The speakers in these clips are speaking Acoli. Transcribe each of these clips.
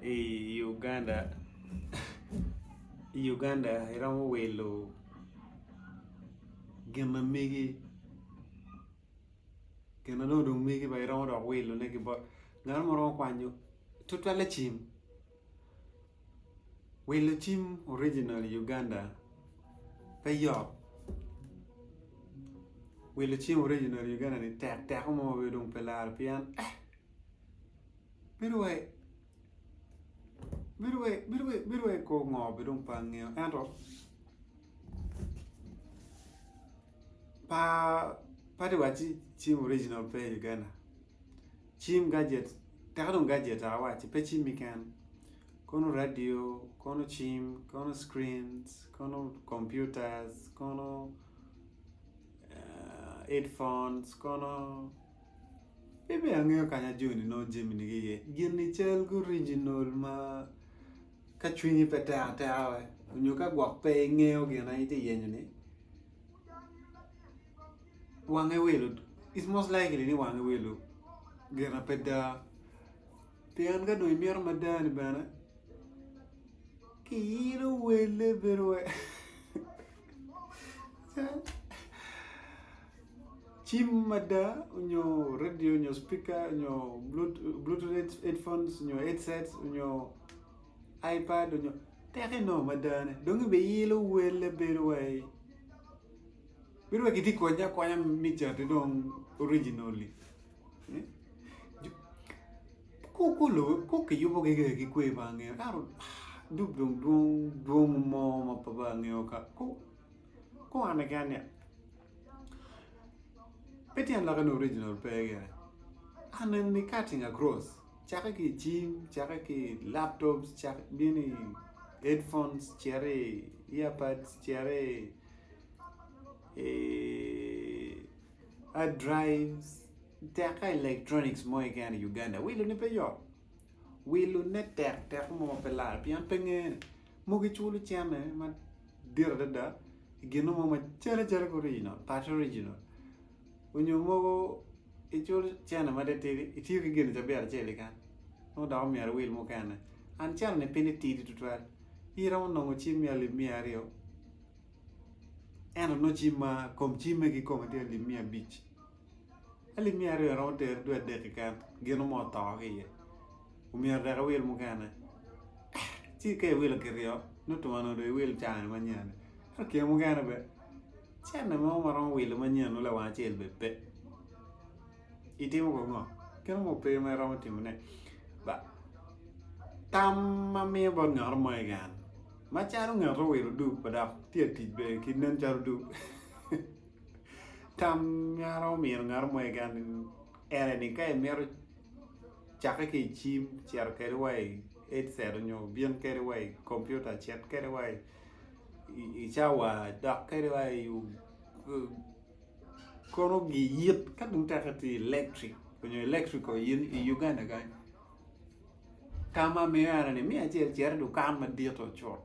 I Uganda i Uganda iromo wilo gin ma megi gin ma nongo dong megi bene iromo dok wilone ki bot ngat mo romo kwanyo tutwalle cim wilo cim original i Uganda pe yot wilo cim original i Uganda ni tek teko mo ma dong pe laro pien eh Bedo wai bedo wai bedo wai bedo wai kor ngo bene dong pe angeyo ento pa pe atye ka wacci cim original pe i Uganda cim gajet teke dong gajet awaci pe cim keken kono radio kono cim kono screens kono computers kono headphones kono Pe bene angeyo kanya joni nongo jami-ni ki iye gin-ni cal ki original ma ka cwinyi pe tek ateka we nyo ka gwok pe ingeyo gin ma itye ka yenyo-ni wange wilo it's most likely ni wange wilo gin pe da pien ka dong imito mada-ni bene kiyilo wele bedo wai Cim mada nyo radio nyo cipika nyo bluetooth headphones nyo headset nyo ipad nyo teke inongo madane dong ibiyilo wele bedo wai bedo wai kitye konyi akonya me cati dong originally ku kiyubogi ki kwer pe angeyo ento dul dong dwong mo ma pe angeyo ka ku ane keken ni Pe tyen lokke ni original pe gire. Aneno ni cutting across cakke ki i cim, cakke ki i laptops, cakke bino i headphones, cito i earbuds, cito i hard drives, teka electronics mo keken i Uganda wilone pe yot. Wilone tek teko mo ma pe lare pien pe ngene. Mogo iculo cente madit adada i gin mo ma cal acala ki original part original onyo mogo iculo cente ma titidi itiyo ki gin cabit acel keken nongo dok omyero iwil mukene and cente ni pe ni tidi tutwal in iromo nongo cim me alip miya aryo ento nongo cim ma kom cimme kikome tye alip 500 alip 200 romo teri dwe adek keken gin mo oto ki iye omyero dok iwil mukene ci ka iwilo kiryo nongo tum onongo dong iwil cani manyen ento kine mukene bene cente mo ma romo wilo manyen nongo lawang acel bene pe itimo kono ngo kit mo pe ma iromo timone tam ma amiyo bot ngat mo keken macalo ngat ma owilo duk pa dok tye ka tic bene ki nen calo duk tam ma aromo miyo ngat mo keken ene ni ka imito cakke ki i cim cito kwede wa i headset nyo bin kwede wa i kompiuta cit kwede wa i cawa dok kwede wa i kono giyit ka dong teke tye electric nyo electrical i Uganda kany ka ma miyo ene ni me acel cit i dukan madito cut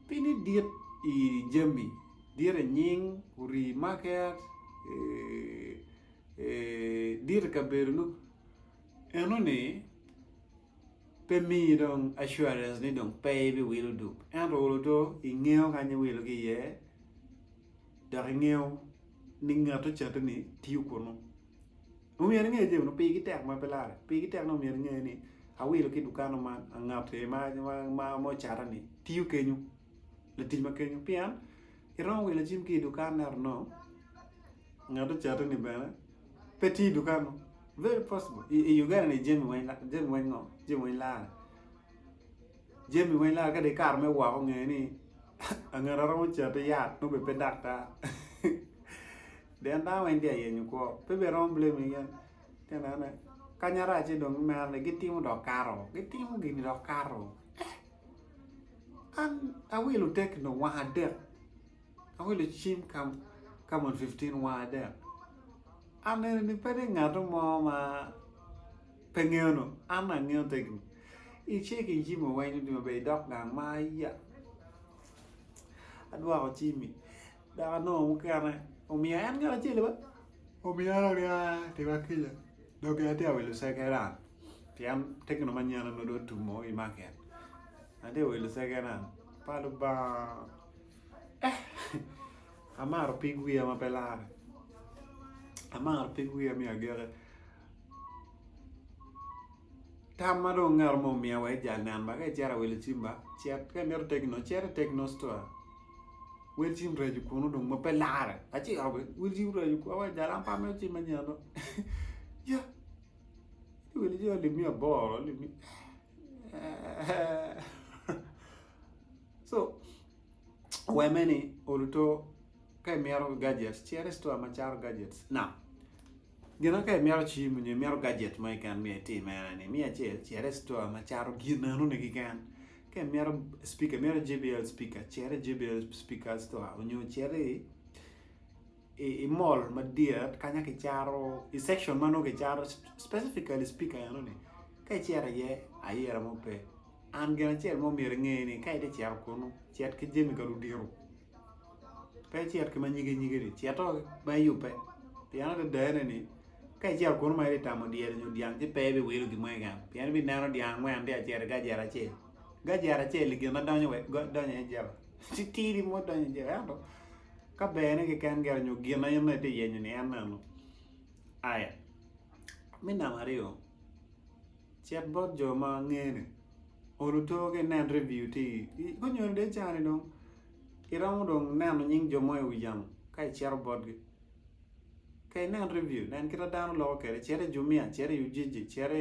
pi ni dit i jami dit i nying ori market dit i kabedo nongo enoni pe miyi dong assurance ni dong pe ibiwilo duk ento olo to ingeyo kany iwilo ki iye dok ingeyo ni ngat ocati ni tiyo kunu omyero inge jami nu pigi tek ma pe lare pigi tek ni omyero inge ni awilo ki i dukan man ngat ma ocata ni tiyo kenyo latic ma kenyo pien iromo wilo cim ki i dukan ento nongo Ngat ocate ni bene pe tye i dukan nu very possible i Uganda ni jami weng jami weng ngo jami weng lare jami weng lare ka dong ikato me woko nge ni ngat a romo cati yat nongo bene pe daktar pien dano weng tye ka yenyo kwo pe bene iromo blame gin itye ka nenone kanya rac-ci dong mere ni gitimo dok kato gitimo gini dok kato eh an awilo tekno wang adek. Awilo cim Camon 15 wang adek. Aneno ni pe tye ngat mo ma pe ngeyo no. An angeyo tekno. Icek cimo weng ni maber idok gang ma aya. Adwoko cimmi dok anongo mukene omiyo en ngat acel ba omiyo an aria tima kica dong gin atye ka wilo second hand. Pien Tecno manyen onongo dong otumo i market. Atye ka wilo second hand pa Lubanga eh amaro pig wiya ma pe larre amaro pig wiya me agiki tam ma dong ngat mo omiya wek ejal nen ba ka icito awilo cim ba cit ka imito Tecno cit i Tecno store wel cim raco kunu dong ma pe larre acito bene wel cim raco kunu awaco jal an pe amito cim manyen do ya ci wilo cim alip miya aboro alip miya So weme ni oluto ka imito gadgets cit i store ma cato gadgets now gin ka imito cim nyo imito gadget mo keken myero itim ene ni me acel cit i store ma cato gin enoni keken ka imito speaker imito JBL speaker cit i JBL speaker store nyo cit i i mall madit kanya kicato i section ma nongo kicato specifically speaker enoni ka icito iye ayira mo pe an gin acel ma omyero inge ni ka itye cito kunu cit ki jami ka ludito pe icit ki ma nyige nyige ni cito ma iyubbe pien adada ene ni ka icito kunu ma itye tamo dyel nyo dyang ci pe ibiwilo gin mo keken pien ibineno dyang angwen tye ka cito i gajet acel gajet acel-li gin ma donyo iye jeba titidi mo donyo iye jeba ento Ka berne keken gire nyo gin ma in itye yenyo ni en eno. Aya, me namba aryo, cit bot jo ma ngene, olo to ki inen review tye i, gunyoni dong i caa-ni dong iromo dong neno nying jo mo i wi yamo ka icito botgi. Ka inen review, nen kit ma dano loko kwede, cit i Jumia, cit i Ujiji, cit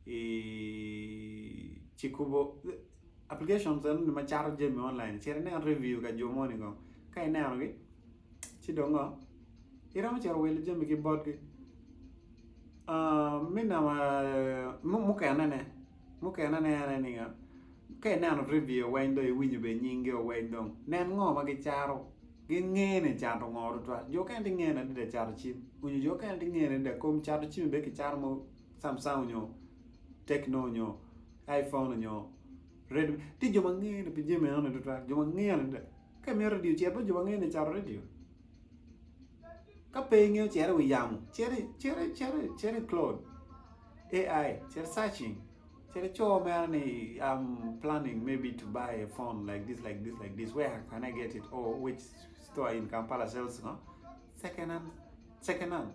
i Cikubo. Applications enoni ma cato jami online cit inen review ka jo moni kong ka ineno gi ci dong ngo iromo cito wilo jami ki botgi me namba mukene ne mukene ne en aye ni ka ineno review weng dong iwinyo bene nying gi weng dong nen ngo ma gicato gingene cato ngo tutwal jo mukene gingene adada cato cim nyo jo mukene gingene adada kom cato cim bene kicato mo Samsung nyo Tecno nyo iPhone nyo Redmi tye jo ma ngene pi jami enoni tutwal jo ma ngene adada ka imito radio cet bot jo ma ngene cato radio ka pe ingeyo cet i wi yamo cet cet i cloud AI cet searching cet ico mere ni I'm planning maybe to buy a phone like this like this like this where can I get it or which store in Kampala sells no second hand second hand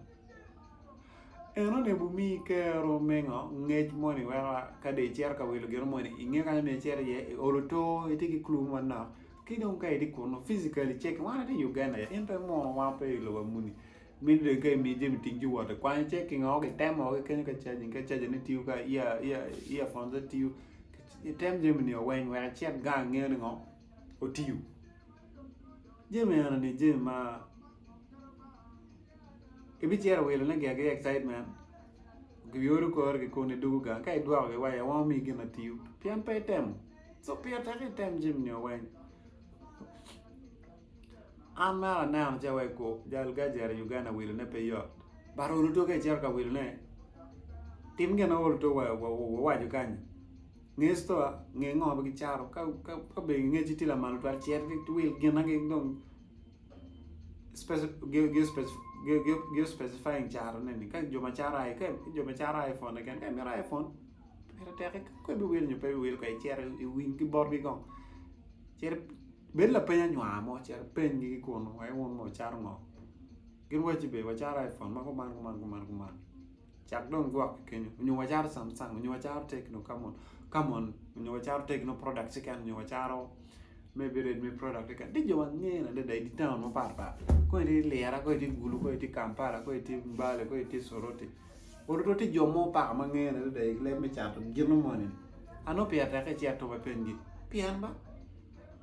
Enoni omiyi kero me ngo ngec moni weko ka dong icito ka wilo gino moni ingeyo kany ma icito iye iolo oto itye ki clue manok ki dong ka itye kunu physically cek wan watye i Uganda ya in pe imwono wan pe i lobo muni mini dong ka imiyi jami tic ci wot ikwanyo cek ki ngo kitemo ki kenyo ka charging ka charger ne tiyo ka earphones tiyo item jami ni weng wek icit gang ingeyo ni ngo otiyo jami enoni jami ma Ibicito wilone gire ki excitement, giyoro kori ki kun idwogo gang ka idwoko gi waya wang omiyi gin atiyo pien pe itemo so pire tek ni item jami nio weng. An mere aneno ci awaco ko jal gajet i Uganda wilone pe yot but olo to ka icito ka wilone tim gin ma olo to wawaco kany nge store nge ngo ma gicato ka bene ngecci tye lamal tutwal cit iwil gin ma dong gi specifying caro ne ni ka jo ma caro jo ma caro iphone keken ka imito iphone pire tek ka ibiwilo nyo pe ibiwilo kong icit iwiny ki botgi kong cit bed lapeny anywar mo cit ipenygi ki kunu wek wun mono wucato ngo gin wacci be wacato iphone ma kuman kuman kuman kuman cak dong gwok ki kenyo nyo wacato Samsung nyo wacato Tecno camon camon nyo wacato Tecno products keken nyo wacato maybe Redmi product keken tye jo ma ngene adada i dye taun mapat pat kong itye Lira kong itye Gulu kong itye Kampala kong itye Mbale kong itye Soroti oluto tye jo mo paka ma ngene adada i leb me cato gino moni anongo pire tek ka icito wa ipenygi pien ba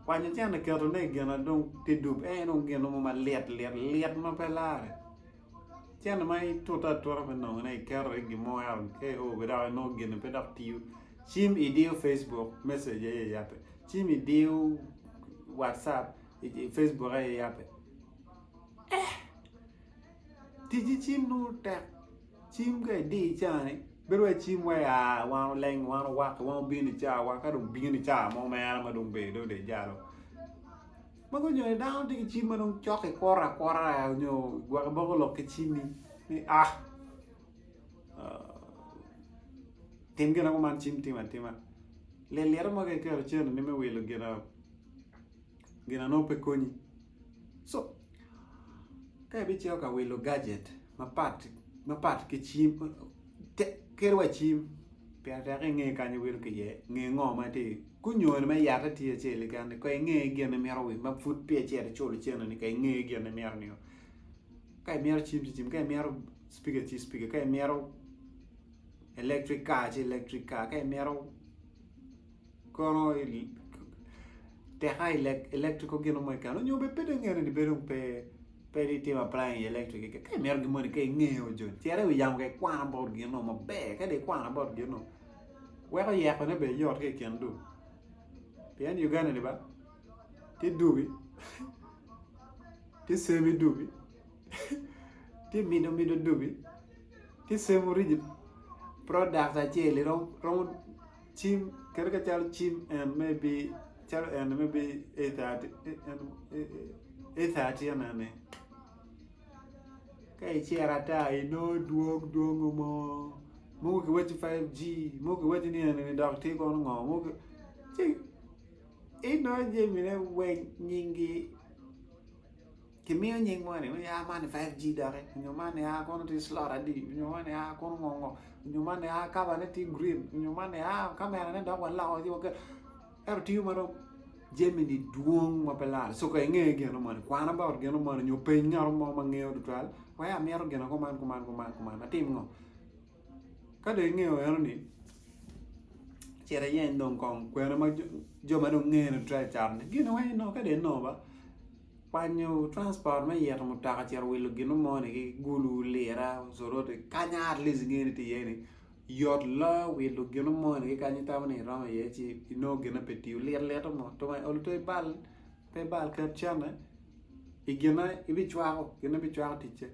kwanyo cente ketone i gin na dong tye dub en dong gino mo malit lit lit ma pe lare. Cente ma itute atuta me nongone iketo i gin mo ento ka io bene dok inongo gin-ni pe dok tiyo. Cim idiyo facebook message aye yabbe, cim idiyo whatsapp facebook aye yabbe. Eh tic ki cim nongo tek, cim ka idiyo i caa-ni bedo wai cim wai aa wan oleng wan owakke wan obino i cawa ka dong obino i caa mo mere ma dong ber dong ijalo. Ma gunyo ni dano tye ki cim ma dong cok ikuto akuta nyo gwok iboko lok ki cimmi ni ah. Tim gin kuman cim timo atima. Lit lite mo ka iketo cente ni me wilo gin gin nongo pe konyi. So ka ibicito ka wilo gajet mapat mapat ki cim kadi wa cim pire tek inge kany iwilo ki iye nge ngo ma tye kunyoni me yatte tye acel keken ni kong inge gin ma imito wil ma pud peya icito iculo cente ni kong inge gin ma imito nio ka imito cim ci cim ka imito cipika ci cipika ka imito electric car ci electric car ka imito kono teka electrical gin mo keken nyo bene pe dong ingeyo ni bedo pe pe dong itimo applying i electric keken ka imito gin moni ka ingeyo jo cit i wi yamo ka ikwano about gin mo maber ka dong ikwano about gin mo weko yekone bene yot ki i kin dul pien Uganda ni ba tye dubi tye semi dubi tye mido mido dubi tye semi origin product acel romo cim kadi ka calo cim en may be calo en may be A30 eni ka icito ata inongo dwong dwongo mo mogo kiwaci 5G mogo kiwaci ni eni dok tye kono ngo mogo ci inongo jamine weng nyingi Kimiyo nying moni ni a man ni 5G doki nyo man ni a kono tye slot adi nyo man ni a kono ngo ngo nyo man ni a kabane tye green nyo man ni a kamerane dok waloko ci waketo ento tiyo ma dong jami-ni dwong ma pe larre so ka inge gin moni kwan about gin moni nyo peny ngat mo ma ngeyo tutwal wek amito gin kuman kuman kuman kuman atim ngo ka dong ingeyo enoni cit iyeny dong kong kwene ma jo ma dong ngene tutwal i cat-ni gin weng inongo ka dong inongo ba Kwanyo transport me ito mutoka cito wilo gin mo ni ki gulu lira soroti kanya at least ingeyo ni tye iye ni yot loyo wilo gin mo ni ki kanya itamo ni iromo iye ci inongo gine pe tiyo lit lito mo olo to ibal pe ibal ket cente i gin ma ibicwako gin ma ibicwako ticce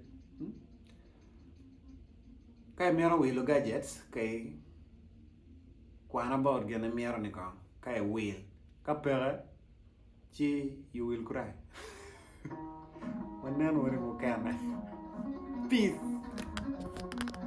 ka imito wilo gajets ka ikwan about gin ma imito ni kong ka iwil ka peke ci you will cry. Wanen wunu mukene. Peace.